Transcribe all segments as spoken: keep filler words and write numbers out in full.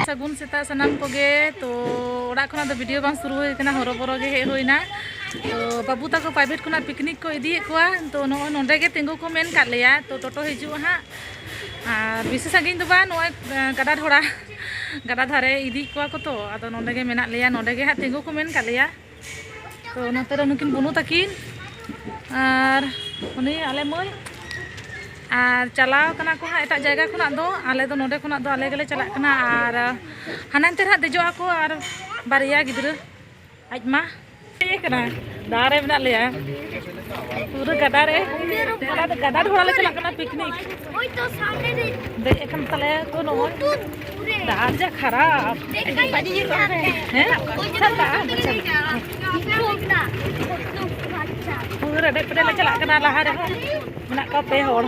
ᱥᱟᱹᱜᱩᱱ ᱥᱮᱛᱟᱜ ᱥᱟᱱᱟᱢ ᱠᱚᱜᱮ᱾ ᱛᱚ, ᱚᱲᱟᱜ ᱠᱷᱚᱱᱟᱜ ᱫᱚ ᱵᱷᱤᱰᱤᱭᱳ ᱵᱟᱝ ᱥᱩᱨᱩ ᱦᱩᱭ ᱠᱟᱱᱟ, ᱦᱚᱨᱚᱵᱚᱨᱚ ᱜᱮ ᱦᱮᱡ ᱦᱩᱭᱱᱟ᱾ ᱛᱚ, ᱵᱟᱹᱵᱩ ᱛᱟᱠᱚ ᱯᱨᱟᱭᱵᱷᱮᱴ ᱠᱷᱚᱱᱟᱜ ᱯᱤᱠᱱᱤᱠ ᱠᱚ ᱤᱫᱤᱭᱮᱫ ᱠᱚᱣᱟ᱾ ᱛᱚ, ᱱᱚᱜᱼᱚᱭ ᱱᱚᱸᱰᱮ ᱜᱮ ᱛᱤᱸᱜᱩ ᱠᱚ ᱢᱮᱱ ᱠᱟᱫ ᱞᱮᱭᱟ᱾ ᱛᱚ, ᱴᱳᱴᱳ ᱦᱤᱡᱩᱜᱼᱟ ᱦᱟᱸᱜ, ᱟᱨ ᱵᱮᱥᱤ ᱥᱟᱺᱜᱤᱧ ᱫᱚ ᱵᱟᱝ, ᱱᱚᱜᱼᱚᱭ, ᱮᱸ, ᱜᱟᱰᱟ ᱰᱷᱚᱲᱟ, ᱜᱟᱰᱟ ᱫᱷᱟᱨᱮ ᱤᱫᱤᱭᱮᱫ ᱠᱚᱣᱟ ᱠᱚ᱾ ᱛᱚ, ᱟᱫᱚ ᱱᱚᱸᱰᱮ ᱜᱮ ᱢᱮᱱᱟᱜ ᱞᱮᱭᱟ, ᱱᱚᱸᱰᱮ ᱜᱮ ᱦᱟᱸᱜ ᱛᱤᱸᱜᱩ ᱠᱚ ᱢᱮᱱ ᱠᱟᱫ ᱞᱮᱭᱟ᱾ ᱛᱚ, ᱱᱚᱛᱮ ᱨᱮ ᱱᱩᱠᱤᱱ ᱵᱩᱱᱩ ᱛᱟᱹᱠᱤᱱ ᱟᱨ ᱩᱱᱤ ᱟᱞᱮ ᱢᱟᱹᱭ, ᱟᱨ ᱪᱟᱞᱟᱣ ᱠᱟᱱᱟ ᱠᱚ ᱦᱟᱸᱜ ᱮᱴᱟᱜ ᱡᱟᱭᱜᱟ ᱠᱷᱚᱱᱟᱜ ᱫᱚ᱾ ᱟᱞᱮ ᱫᱚ ᱱᱚᱸᱰᱮ ᱠᱷᱚᱱᱟᱜ ᱫᱚ ᱟᱞᱮ ᱜᱮᱞᱮ ᱪᱟᱞᱟᱜ ᱠᱟᱱᱟ᱾ ᱟᱨ ᱦᱟᱱᱟᱱᱛᱮ ᱨᱮ ᱦᱟᱸᱜ ᱫᱮᱡᱚᱜ ᱟᱠᱚ ᱟᱨ ᱵᱟᱨᱭᱟ ᱜᱤᱫᱽᱨᱟᱹ᱾ ᱟᱡ ᱢᱟ ᱤᱭᱟᱹ ᱠᱟᱱᱟ, ᱫᱟᱜ ᱨᱮ ᱢᱮᱱᱟᱜ ᱞᱮᱭᱟ, ᱯᱩᱨᱟᱹ ᱜᱟᱰᱟ ᱨᱮ᱾ ᱜᱟᱰᱟ ᱫᱚ, ᱜᱟᱰᱟ ᱰᱷᱚᱲᱟ ᱞᱮ ᱪᱟᱞᱟᱜ ᱠᱟᱱᱟ ᱯᱤᱠᱱᱤᱠ᱾ ᱫᱮᱡ ᱟᱠᱟᱱ ᱛᱟᱞᱮᱭᱟ ᱠᱚ ᱱᱚᱜᱼᱚᱭ᱾ ᱰᱟᱦᱟᱨ ᱡᱟ ᱠᱷᱟᱨᱟᱯ᱾ ᱦᱮᱸ? ᱯᱩᱨᱟᱹ ᱨᱮᱰᱮᱡ ᱯᱮᱰᱮᱡ ᱞᱮ ᱪᱟᱞᱟᱜ ᱠᱟᱱᱟ, ᱞᱟᱦᱟ ᱨᱮᱦᱚᱸ ᱢᱮᱱᱟᱜ ᱠᱚᱣᱟ ᱯᱮ ᱦᱚᱲ᱾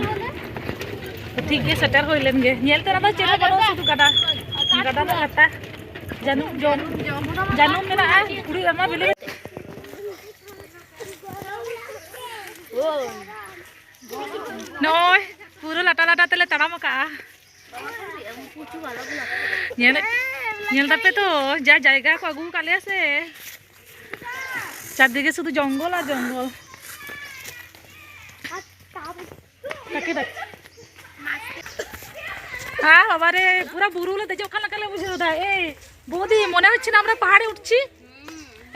ᱴᱷᱤᱠ ᱜᱮ, ᱥᱮᱴᱮᱨ ᱦᱩᱭ ᱞᱮᱱ ᱜᱮ᱾ ᱧᱮᱞ ᱛᱮᱱᱟᱜ ᱫᱚ ᱪᱮᱫ ᱦᱚᱸ ᱵᱟᱹᱱᱩᱜᱼᱟ, ᱥᱩᱫᱷᱩ ᱜᱟᱰᱟ, ᱜᱟᱰᱟ ᱫᱚ ᱜᱷᱟᱴᱟ᱾ ᱡᱟᱹᱱᱩᱢ ᱡᱚᱢ, ᱡᱟᱹᱱᱩᱢ ᱢᱮᱱᱟᱜᱼᱟ, ᱠᱩᱲᱤ ᱨᱟᱢᱟ ᱵᱤᱞᱤ᱾ ᱱᱚᱜᱼᱚᱭ ᱯᱩᱨᱟᱹ ᱞᱟᱴᱟ ᱞᱟᱴᱟ ᱛᱮᱞᱮ ᱛᱟᱲᱟᱢ ᱟᱠᱟᱜᱼᱟ᱾ ᱧᱮᱞ, ᱧᱮᱞ ᱫᱟᱯᱮ ᱛᱚ, ᱡᱟ ᱡᱟᱭᱜᱟ ᱠᱚ ᱟᱹᱜᱩ ᱟᱠᱟᱫ ᱞᱮᱭᱟ ᱥᱮ᱾ ᱪᱟᱨᱫᱤᱠᱮ ᱥᱩᱫᱷᱩ ᱡᱚᱝᱜᱚᱞ ᱟᱨ ᱡᱚᱝᱜᱚᱞ᱾ ᱛᱟᱠᱤ ᱫᱟᱠ-, ᱦᱮᱸ, ᱵᱟᱵᱟ ᱨᱮ, ᱯᱩᱨᱟ ᱵᱩᱨᱩ ᱞᱮ ᱫᱮᱡᱚᱜ ᱠᱟᱱ ᱞᱮᱠᱟ ᱞᱮ ᱵᱩᱡᱷᱟᱹᱣ ᱮᱫᱟ᱾ এই বৌদি, মনে হচ্ছে না আমরা পাহাড়ে উঠছি?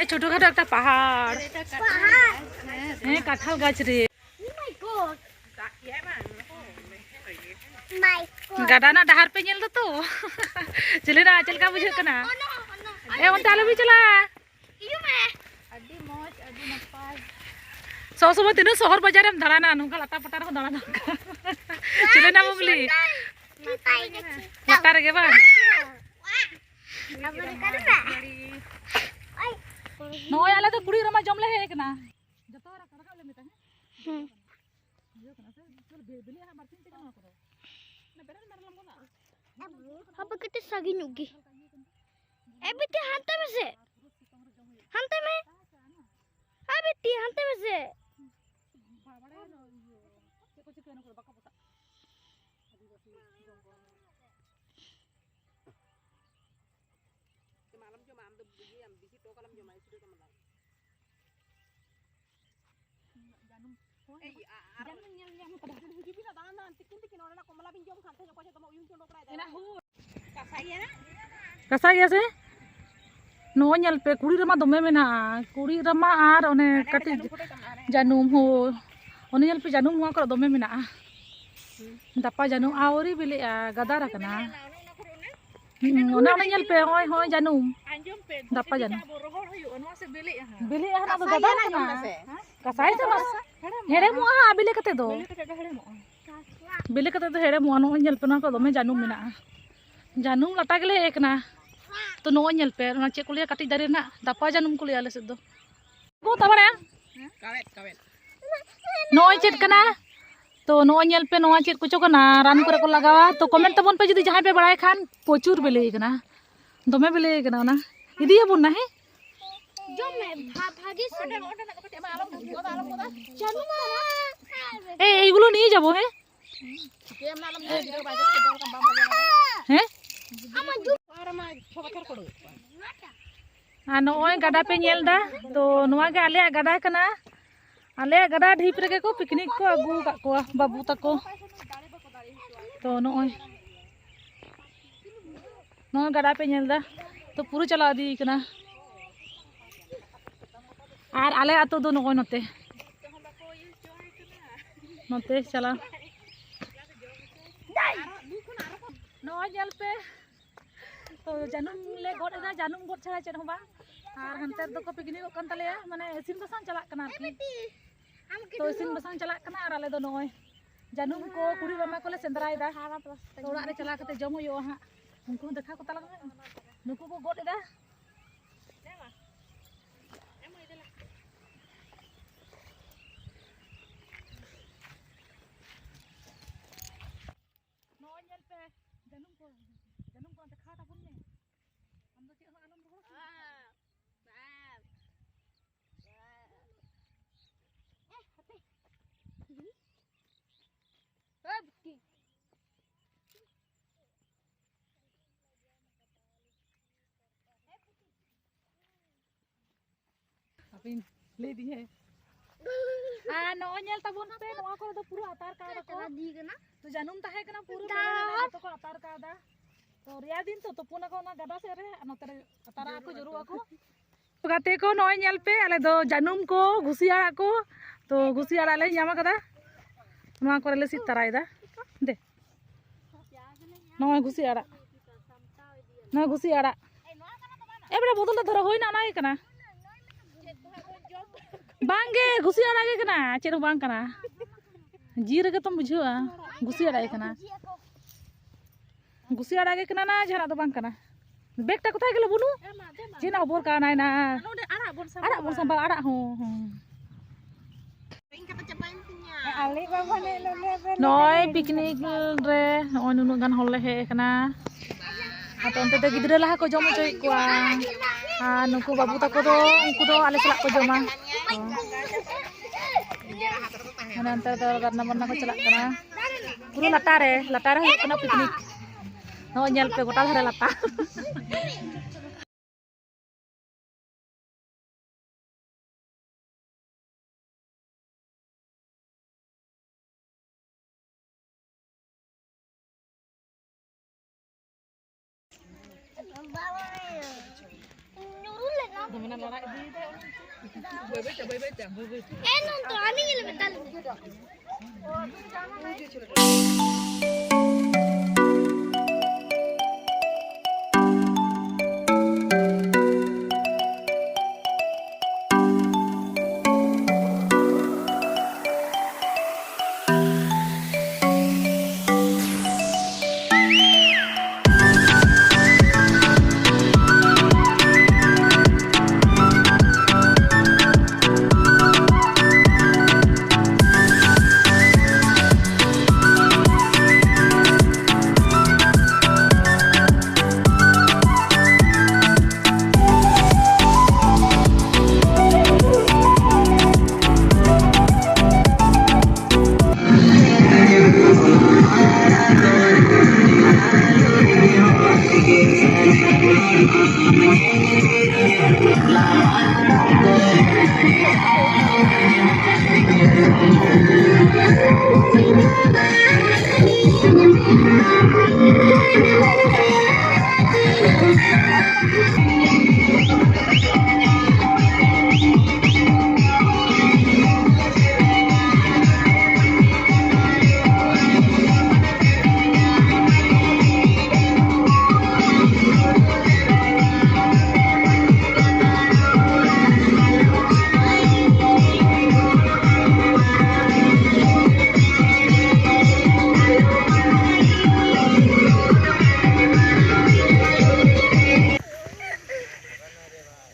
এই ছোটখাটো একটা পাহাড়। হ্যাঁ, কাঁঠাল গাছ রে। ᱜᱟᱰᱟ ᱨᱮᱱᱟᱜ ᱰᱟᱦᱟᱨ ᱯᱮ ᱧᱮᱞ ᱫᱟᱛᱚ? ᱪᱮᱞᱮᱱᱟ, ᱪᱮᱫ ᱞᱮᱠᱟ ᱵᱩᱡᱷᱟᱹᱜ ᱠᱟᱱᱟ? ᱮ, ᱚᱱᱛᱮ ᱟᱞᱚ ᱵᱤᱱ ᱪᱟᱞᱟᱜᱼᱟ᱾ ᱟᱹᱰᱤ ᱢᱚᱡᱽ, ᱟᱹᱰᱤ ᱱᱟᱯᱟᱭ᱾ ᱥᱚᱵ ᱥᱚᱢᱚᱭ ᱛᱤᱱᱟᱹᱜ ᱥᱚᱦᱚᱨ ᱵᱟᱡᱟᱨᱮᱢ ᱫᱟᱬᱟᱱᱟ, ᱱᱚᱝᱠᱟ ᱞᱟᱴᱟ ᱯᱟᱴᱟ ᱨᱮᱦᱚᱸ ᱫᱟᱬᱟ ᱫᱚᱨᱠᱟᱨ᱾ ᱪᱮᱞᱮᱱᱟ ᱢᱩᱜᱽᱞᱤ? ᱞᱟᱛᱟᱨ ᱨᱮᱜᱮ ᱵᱟᱝ? ᱱᱚᱜᱼᱚᱭ ᱟᱞᱮ ᱫᱚ ᱠᱩᱲᱤ ᱨᱟᱢᱟ ᱡᱚᱢ ᱞᱮ ᱦᱮᱡ ᱟᱠᱟᱱᱟ᱾ ᱡᱚᱛᱚ ᱦᱚᱲ ᱨᱟᱠᱟᱵ ᱞᱮ ᱢᱮᱛᱟ, ᱦᱮᱸ? ᱦᱩᱸ᱾ ᱵᱩᱡᱷᱟᱹᱣ ᱠᱟᱱᱟ ᱥᱮ? ᱪᱚᱞ, ᱵᱤ-, ᱵᱤᱞᱤ ᱟᱲᱟᱜ ᱵᱟᱨᱥᱤᱧ ᱛᱮᱜᱮ ᱱᱚᱣᱟ ᱠᱚᱫᱚ᱾ ᱚᱱᱟ ᱵᱮᱨᱮᱞ ᱢᱮᱨᱮᱞ ᱮᱢ ᱜᱚᱫᱟ? ᱦᱟᱯᱮ ᱠᱟᱹᱴᱤᱡ ᱥᱟᱺᱜᱤᱧ ᱧᱚᱜ ᱜᱮ᱾ ᱮ ᱵᱤᱴᱤ, ᱦᱟᱱᱛᱮ ᱢᱮᱥᱮ᱾ ᱦᱟᱱᱛᱮ ᱢᱮ᱾ ᱢᱮᱥᱮ᱾ ᱡᱚᱢ ᱟᱞᱚᱢ ᱡᱚᱢᱟ, ᱟᱢ ᱫᱚ ᱤᱭᱟᱹᱭᱟᱢ, ᱵᱮᱥᱤ ᱴᱚᱠ ᱟᱞᱚᱢ ᱡᱚᱢᱟ, ᱮᱥᱤᱰ ᱟᱛᱟᱢᱟ ᱫᱟᱜ᱾ ᱡᱟᱹᱱᱩᱢ ᱧᱮᱞ ᱧᱟᱢ ᱠᱟᱫᱟ᱾ ᱦᱤᱡᱩᱜ ᱵᱤᱱ ᱟᱫᱚ, ᱟᱢ ᱫᱚ ᱛᱤᱠᱤᱱ ᱛᱤᱠᱤᱱ ᱚᱸᱰᱮᱱᱟᱜ ᱠᱚᱢᱞᱟ ᱵᱤᱱ ᱡᱚᱢ ᱠᱷᱟᱱ, ᱛᱮᱦᱮᱧ ᱚᱠᱚᱭ ᱪᱚ ᱫᱚᱢᱮ ᱩᱭᱩᱝ ᱪᱚᱸᱰᱚ ᱠᱟᱱᱟᱭ᱾ ᱮᱱᱟ ᱦᱩ᱾ ᱠᱟᱥᱟ ᱜᱮᱭᱟ ᱥᱮ? ᱱᱚᱜᱼᱚᱭ ᱧᱮᱞ ᱯᱮ, ᱠᱩᱲᱤᱫ ᱨᱟᱢᱟ ᱫᱚᱢᱮ ᱢᱮᱱᱟᱜᱼᱟ᱾ ᱠᱩᱲᱤᱫ ᱨᱟᱢᱟ ᱟᱨ ᱚᱱᱮ ᱠᱟᱹᱴᱤᱡ ᱡᱟᱹᱱᱩᱢ ᱦᱚᱸ᱾ ᱚᱱᱮ ᱧᱮᱞ ᱯᱮ, ᱡᱟᱹᱱᱩᱢ ᱱᱚᱣᱟ ᱠᱚᱨᱮ ᱫᱚᱢᱮ ᱢᱮᱱᱟᱜᱼᱟ᱾ ᱫᱟᱯᱟ ᱡᱟᱹᱱᱩᱢ ᱟᱹᱣᱨᱤ ᱵᱤᱞᱤᱜᱼᱟ, ᱜᱟᱫᱟᱨ ᱟᱠᱟᱱᱟ᱾ ᱦᱩᱸ, ᱚᱱᱮ, ᱚᱱᱮ ᱧᱮᱞ ᱯᱮ, ᱱᱚᱜᱼᱚᱭ, ᱦᱚᱸᱜᱼᱚᱭ ᱡᱟᱹᱱᱩᱢ᱾ ᱟᱸᱡᱚᱢ ᱯᱮ, ᱫᱟᱯᱟ ᱡᱟᱹᱱᱩᱢ᱾ ᱟᱵᱚ ᱨᱚᱦᱚᱲ ᱦᱩᱭᱩᱜᱼᱟ, ᱱᱚᱣᱟ ᱥᱮ ᱵᱤᱞᱤᱜᱼᱟ ᱦᱟᱸᱜ᱾ ᱵᱤᱞᱤᱜᱼᱟ ᱦᱟᱸᱜ, ᱚᱱᱟ ᱫᱚ ᱠᱟᱥᱟᱭ ᱜᱟᱫᱟᱨ ᱧᱮᱞ ᱟᱠᱟᱱᱟ᱾ ᱢᱮᱥᱮ᱾ ᱠᱟᱥᱟᱭ ᱥᱮ ᱵᱟᱝ? ᱦᱮᱲᱮᱢᱚᱜᱼᱟ᱾ ᱦᱮᱲᱮᱢᱚᱜᱼᱟ ᱦᱟᱸᱜ, ᱵᱤᱞᱤ ᱠᱟᱛᱮ ᱫᱚ᱾ ᱵᱤᱞᱤ ᱠᱟᱛᱮ ᱫᱚ ᱦᱮᱲᱮᱢᱚᱜᱼᱟ᱾ ᱵᱤᱞᱤ ᱠᱟᱛᱮ ᱫᱚ ᱦᱮᱲᱮᱢᱚᱜᱼᱟ᱾ ᱱᱚᱜᱼᱚᱭ ᱧᱮᱞ ᱯᱮ, ᱱᱚᱣᱟ ᱠᱚ ᱫᱚᱢᱮ ᱡᱟᱹᱱᱩᱢ ᱢᱮᱱᱟᱜᱼᱟ᱾ ᱡᱟᱹᱱᱩᱢ ᱞᱟᱴᱟ ᱜᱮᱞᱮ ᱦᱮᱡ ᱟᱠᱟᱱᱟ᱾ ᱛᱚ, ᱱᱚᱜᱼᱚᱭ ᱧᱮᱞ ᱯᱮ, ᱚᱱᱟ ᱪᱮᱫ ᱠᱚ ᱞᱟᱹᱭᱟ, ᱠᱟᱹᱴᱤᱡ ᱫᱟᱨᱮ ᱨᱮᱱᱟᱜ ᱫᱟᱯᱟ ᱡᱟᱹᱱᱩᱢ ᱠᱚ ᱞᱟᱹᱭᱟ ᱟᱞᱮ ᱥᱮᱫ ᱫᱚ᱾ ᱠᱚ ᱛᱟᱵᱟᱲᱟ᱾ ᱠᱟᱣᱮᱫ, ᱠᱟᱣᱮᱫ᱾ ᱱᱚᱜᱼᱚᱭ ᱪᱮᱫ ᱠᱟᱱᱟ? ᱛᱚ, ᱱᱚᱜᱼᱚᱭ ᱧᱮᱞ ᱯᱮ, ᱱᱚᱣᱟ ᱪᱮᱫ ᱠᱚᱪᱚ ᱠᱟᱱᱟ, ᱨᱟᱱ ᱠᱚᱨᱮ ᱠᱚ ᱞᱟᱜᱟᱣᱟ᱾ ᱛᱚ, comment ᱛᱟᱵᱚᱱ ᱯᱮ ᱡᱩᱫᱤ ᱡᱟᱦᱟᱸᱭ ᱯᱮ ᱵᱟᱲᱟᱭ ᱠᱷᱟᱱ᱾ ᱯᱨᱚᱪᱩᱨ ᱵᱤᱞᱤ ᱠᱟᱱᱟ, ᱫᱚᱢᱮ ᱵᱤᱞᱤ ᱠᱟᱱᱟ᱾ ᱚᱱᱟ ᱤᱫᱤᱭᱟᱵᱚᱱ ᱱᱟ, ᱦᱮᱸ? ᱡᱚᱢ ᱢᱮ, ᱵᱷᱟ-, ᱵᱷᱟᱜᱤ ᱥᱤᱵᱤᱞ᱾ ᱚᱸᱰᱮᱱᱟᱜ ᱫᱚ ᱠᱟᱹᱴᱤᱡ ᱮᱢᱟ, ᱟᱞᱚᱢ ᱜᱚᱫᱟ, ᱟᱞᱚᱢ ᱜᱚᱫᱟ᱾ ᱡᱟᱹᱱᱩᱢ ᱠᱟᱱᱟ᱾ ᱮᱭ, ᱮᱭᱜᱩᱞᱳ ᱱᱤᱭᱮ ᱡᱟᱵᱚ, ᱦᱮᱸ? ᱪᱤᱠᱟᱹᱭᱟᱢ ᱱᱟ, ᱟᱞᱚᱢ ᱧᱩᱭᱟ, ᱜᱤᱫᱽᱨᱟᱹ ᱵᱟᱭ ᱵᱮᱥ ᱠᱚ ᱫᱚᱦᱚ ᱠᱟᱜ ᱵᱟᱢ ᱵᱷᱟᱜᱮᱭᱟ᱾ ᱦᱮᱸ? ᱟᱨ ᱱᱚᱜᱼᱚᱭ ᱜᱟᱰᱟ ᱯᱮ ᱧᱮᱞ ᱮᱫᱟ, ᱛᱚ ᱱᱚᱣᱟ ᱜᱮ ᱟᱞᱮᱭᱟᱜ ᱜᱟᱰᱟ ᱠᱟᱱᱟ᱾ ᱟᱞᱮᱭᱟᱜ ᱜᱟᱰᱟ ᱰᱷᱤᱯ ᱨᱮᱜᱮ ᱠᱚ picnic ᱠᱚ ᱟᱹᱜᱩ ᱟᱠᱟᱫ ᱠᱚᱣᱟ ᱵᱟᱹᱵᱩ ᱛᱟᱠᱚ᱾ ᱛᱚ ᱱᱚᱜᱼᱚᱭ, ᱱᱚᱜᱼᱚᱭ ᱜᱟᱰᱟ ᱯᱮ ᱧᱮᱞ ᱮᱫᱟ, ᱛᱚ ᱯᱩᱨᱟᱹ ᱪᱟᱞᱟᱣ ᱤᱫᱤ ᱠᱟᱱᱟ᱾ ᱟᱨ ᱟᱞᱮ ᱟᱹᱛᱩ ᱫᱚ ᱱᱚᱜᱼᱚᱭ ᱱᱚᱛᱮ, ᱱᱚᱛᱮ ᱪᱟᱞᱟᱣ᱾ ᱱᱚᱜᱼᱚᱭ ᱧᱮᱞ ᱯᱮ, ᱛᱚ ᱡᱟᱹᱱᱩᱢ ᱞᱮ ᱜᱚᱫ ᱮᱫᱟ, ᱡᱟᱹᱱᱩᱢ ᱜᱚᱫ ᱪᱷᱟᱲᱟ ᱪᱮᱫ ᱦᱚᱸ ᱵᱟᱝ᱾ ᱟᱨ ᱦᱟᱱᱛᱮ ᱨᱮᱫᱚ ᱠᱚ picnicᱚᱜ ᱠᱟᱱ ᱛᱟᱞᱮᱭᱟ, ᱢᱟᱱᱮ ᱤᱥᱤᱱ ᱵᱟᱥᱟᱝ ᱪᱟᱞᱟᱜ ᱠᱟᱱᱟ ᱟᱨᱠᱤ᱾ ᱛᱚ ᱤᱥᱤᱱ ᱵᱟᱥᱟᱝ ᱪᱟᱞᱟᱜ ᱠᱟᱱᱟ ᱟᱨ ᱟᱞᱮ ᱫᱚ ᱱᱚᱜᱼᱚᱭ ᱡᱟᱹᱱᱩᱢ ᱠᱚ ᱠᱩᱲᱤᱫ ᱨᱟᱢᱟ ᱠᱚᱞᱮ ᱥᱮᱸᱫᱽᱨᱟᱭᱮᱫᱟ᱾ ᱛᱚ ᱚᱲᱟᱜ ᱨᱮ ᱪᱟᱞᱟᱣ ᱠᱟᱛᱮ ᱡᱚᱢ ᱦᱩᱭᱩᱜᱼᱟ ᱦᱟᱸᱜ᱾ ᱩᱱᱠᱩ ᱦᱚᱸ ᱫᱮᱠᱷᱟᱣ ᱠᱚ ᱛᱟᱞᱟᱝ ᱢᱮ᱾ ᱱᱩᱠᱩ ᱠᱚ ᱜᱚᱫ ᱮᱫᱟ᱾ ᱱᱚᱜᱼᱚᱭ ᱧᱮᱞ ᱯᱮ, ᱡᱟᱹᱱᱩᱢ ᱠᱚ, ᱡᱟᱹᱱᱩᱢ ᱠᱚ ᱫᱮᱠᱷᱟᱣ ᱛᱟᱵᱚᱱ ᱢᱮ᱾ ᱟᱢ ᱫᱚ ᱪᱮᱫ ᱦᱚᱸ ᱟᱞᱚᱢ ᱨᱚᱦᱚᱲ ᱥᱟᱱᱟ᱾ ᱞᱟᱹᱭ ᱫᱤᱧ ᱦᱮᱸ᱾ ᱟᱨ ᱱᱚᱜᱼᱚᱭ ᱧᱮᱞ ᱛᱟᱵᱚᱱ ᱯᱮ, ᱱᱚᱣᱟ ᱠᱚᱨᱮ ᱫᱚ ᱯᱩᱨᱟᱹ ᱟᱛᱟᱨ ᱠᱟᱣᱫᱟ ᱠᱚ᱾ ᱪᱟᱞᱟᱣ ᱤᱫᱤ ᱠᱟᱱᱟ᱾ ᱛᱚ ᱡᱟᱹᱱᱩᱢ ᱛᱟᱦᱮᱸ ᱠᱟᱱᱟ, ᱯᱩᱨᱟᱹ ᱵᱟᱲᱮ ᱨᱮᱱᱟᱜ ᱡᱚᱛᱚ ᱠᱚ ᱟᱛᱟᱨ ᱠᱟᱣᱫᱟ᱾ ᱛᱚ ᱨᱮᱭᱟᱲ ᱫᱤᱱ ᱛᱚ ᱛᱩᱯᱩᱱᱟᱠᱚ ᱚᱱᱟ ᱜᱟᱰᱟ ᱥᱮᱫ ᱨᱮ, ᱟᱨ ᱱᱚᱛᱮ ᱨᱮ ᱟᱛᱟᱨᱟᱜ ᱟᱠᱚ, ᱡᱚᱨᱚᱜ ᱟᱠᱚ᱾ ᱜᱟᱛᱮ ᱠᱚ, ᱱᱚᱜᱼᱚᱭ ᱧᱮᱞ ᱯᱮ, ᱟᱞᱮ ᱫᱚ ᱡᱟᱹᱱᱩᱢ ᱠᱚ, ᱜᱷᱩᱥᱤ ᱟᱲᱟᱜ ᱠᱚ, ᱛᱚ ᱜᱷᱩᱥᱤ ᱟᱲᱟᱜ ᱞᱮ ᱧᱟᱢ ᱟᱠᱟᱫᱟ, ᱱᱚᱣᱟ ᱠᱚᱨᱮ ᱞᱮ ᱥᱤᱫ ᱛᱟᱨᱟᱭᱮᱫᱟ᱾ ᱫᱮ, ᱱᱚᱜᱼᱚᱭ ᱜᱷᱩᱥᱤ ᱟᱲᱟᱜ, ᱱᱚᱜᱼᱚᱭ ᱜᱷᱩᱥᱤ ᱟᱲᱟᱜ᱾ ᱮᱵᱟᱨᱮ ᱵᱚᱫᱚᱞ ᱞᱮ ᱫᱷᱚᱨᱚ ᱦᱩᱭᱱᱟ, ᱚᱱᱟ ᱜᱮ ᱠᱟᱱᱟ᱾ ᱵᱟᱝᱜᱮ, ᱜᱷᱩᱥᱤ ᱟᱲᱟᱜ ᱜᱮ ᱠᱟᱱᱟ, ᱪᱮᱫ ᱦᱚᱸ ᱵᱟᱝ ᱠᱟᱱᱟ᱾ ᱡᱤᱞ ᱨᱮᱜᱮ ᱛᱚᱢ ᱵᱩᱡᱷᱟᱹᱣᱟ, ᱜᱷᱩᱥᱤ ᱟᱲᱟᱜ ᱜᱮ ᱠᱟᱱᱟ᱾ ᱜᱷᱩᱥᱤ ᱟᱲᱟᱜ ᱜᱮ ᱠᱟᱱᱟ ᱱᱟ, ᱡᱟᱦᱟᱱᱟᱜ ᱫᱚ ᱵᱟᱝ ᱠᱟᱱᱟ᱾ ᱵᱮᱜᱽᱴᱟ ᱠᱚᱛᱷᱟᱭ ᱜᱮᱞᱮ ᱵᱩᱱᱩ? ᱪᱮᱫ ᱨᱮᱱᱟᱜ ᱦᱚᱵᱚᱨ ᱠᱟᱱᱟᱭ ᱱᱟ? ᱱᱚᱰᱮ ᱟᱲᱟᱜ ᱵᱚᱱ ᱥᱟᱢᱵᱟᱣᱟ᱾ ᱟᱲᱟᱜ ᱵᱚᱱ ᱥᱟᱢᱵᱟᱣᱟ, ᱟᱲᱟᱜ ᱦᱚᱸ, ᱦᱚᱸ᱾ ᱟᱞᱮ ᱵᱟᱵᱟ ᱱᱮ ᱱᱚᱰᱮ ᱵᱮᱱ ᱱᱚᱜᱼᱚᱭ ᱯᱤᱠᱱᱤᱠ ᱨᱮ ᱱᱚᱜᱼᱚᱭ ᱱᱩᱱᱟᱹᱜ ᱜᱟᱱ ᱦᱚᱲ ᱞᱮ ᱦᱮᱡ ᱟᱠᱟᱱᱟ᱾ ᱟᱫᱚ ᱚᱱᱛᱮ ᱫᱚ ᱜᱤᱫᱽᱨᱟᱹ ᱞᱟᱦᱟ ᱠᱚ ᱡᱚᱢ ᱦᱚᱪᱚᱭᱮᱫ ᱠᱚᱣᱟ᱾ ᱟᱨ ᱱᱩᱠᱩ ᱵᱟᱹᱵᱩ ᱛᱟᱠᱚ ᱫᱚ, ᱩᱱᱠᱩ ᱫᱚ ᱟᱞᱮ ᱥᱟᱞᱟᱜ ᱠᱚ ᱡᱚᱢᱟ᱾ ᱢᱟᱱᱮ ᱚᱱᱛᱮ ᱫᱚ ᱨᱟᱱᱱᱟ ᱵᱟᱱᱱᱟ ᱠᱚ ᱪᱟᱞᱟᱜ ᱠᱟᱱᱟ᱾ ᱯᱩᱨᱟᱹ ᱞᱟᱛᱟᱨ ᱨᱮ, ᱞᱟᱛᱟᱨ ᱨᱮ ᱦᱩᱭᱩᱜ ᱠᱟᱱᱟ ᱯᱤᱠᱱᱤᱠ᱾ ᱱᱚᱜᱼᱚᱭ ᱧᱮᱞ ᱯᱮ, ᱜᱚᱴᱟ ᱫᱷᱟᱨᱮ ᱞᱟᱛᱟᱨ᱾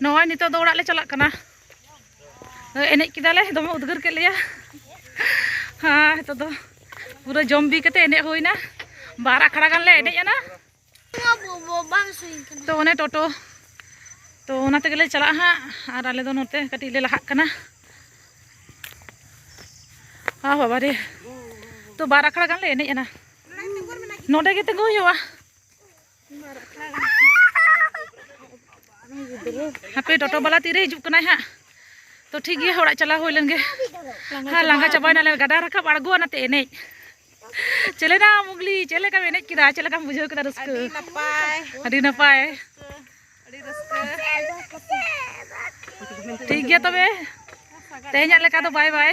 ᱱᱚᱜᱼᱚᱭ ᱱᱤᱛᱚᱜ ᱫᱚ ᱚᱲᱟᱜ ᱞᱮ ᱪᱟᱞᱟᱜ ᱠᱟᱱᱟ᱾ ᱮᱱᱮᱡ ᱠᱮᱫᱟᱞᱮ, ᱫᱚᱢᱮ ᱩᱫᱽᱜᱟᱹᱨ ᱠᱮᱫ ᱞᱮᱭᱟ᱾ ᱦᱮᱸ, ᱱᱤᱛᱚᱜ ᱫᱚ ᱯᱩᱨᱟᱹ ᱡᱚᱢ ᱵᱤ ᱠᱟᱛᱮ ᱮᱱᱮᱡ ᱦᱩᱭᱱᱟ᱾ ᱵᱟᱨ ᱟᱠᱷᱲᱟ ᱜᱟᱱ ᱞᱮ ᱮᱱᱮᱡ ᱮᱱᱟ᱾ ᱵᱟᱝ ᱥᱩᱭ ᱠᱟᱱᱟ᱾ ᱛᱚ ᱚᱱᱮ ᱴᱳᱴᱳ, ᱛᱚ ᱚᱱᱟ ᱛᱮᱜᱮ ᱞᱮ ᱪᱟᱞᱟᱜᱼᱟ ᱦᱟᱸᱜ᱾ ᱟᱨ ᱟᱞᱮ ᱫᱚ ᱱᱚᱛᱮ ᱠᱟᱹᱴᱤᱡ ᱞᱮ ᱞᱟᱦᱟᱜ ᱠᱟᱱᱟ᱾ ᱦᱟ ᱵᱟᱵᱟ ᱨᱮ, ᱛᱚ ᱵᱟᱨ ᱟᱠᱷᱲᱟ ᱜᱟᱱ ᱞᱮ ᱮᱱᱮᱡ ᱮᱱᱟ᱾ ᱱᱚᱰᱮ ᱜᱮ ᱛᱤᱸᱜᱩ ᱦᱩᱭᱩᱜᱼᱟ᱾ ᱦᱟᱯᱮ, ᱴᱳᱴᱳ ᱵᱟᱞᱟ ᱛᱤᱨᱮ ᱦᱤᱡᱩᱜ ᱠᱟᱱᱟᱭ ᱦᱟᱸᱜ᱾ ᱛᱚ ᱴᱷᱤᱠ ᱜᱮᱭᱟ, ᱚᱲᱟᱜ ᱪᱟᱞᱟᱣ ᱦᱩᱭ ᱞᱮᱱ ᱜᱮ᱾ ᱦᱮᱸ, ᱞᱟᱸᱜᱟ ᱪᱟᱵᱟᱭᱮᱱᱟᱞᱮ, ᱜᱟᱰᱟ ᱨᱟᱠᱟᱵ ᱟᱬᱜᱚ ᱟᱱᱟᱛᱮ ᱮᱱᱮᱡ᱾ ᱪᱮᱞᱮᱱᱟ ᱢᱩᱜᱽᱞᱤ, ᱪᱮᱫ ᱞᱮᱠᱟᱢ ᱮᱱᱮᱡ ᱠᱮᱫᱟ? ᱪᱮᱫ ᱞᱮᱠᱟᱢ ᱵᱩᱡᱷᱟᱹᱣ ᱠᱮᱫᱟ ᱨᱟᱹᱥᱠᱟᱹ? ᱟᱹᱰᱤ ᱱᱟᱯᱟᱭ᱾ ᱟᱹᱰᱤ ᱱᱟᱯᱟᱭ᱾ ᱟᱹᱰᱤ ᱨᱟᱹᱥᱠᱟᱹ᱾ ᱴᱷᱤᱠ ᱜᱮᱭᱟ ᱛᱚᱵᱮ, ᱛᱮᱦᱮᱧᱟᱜ ᱞᱮᱠᱟ ᱫᱚ ᱵᱟᱭ ᱵᱟᱭ᱾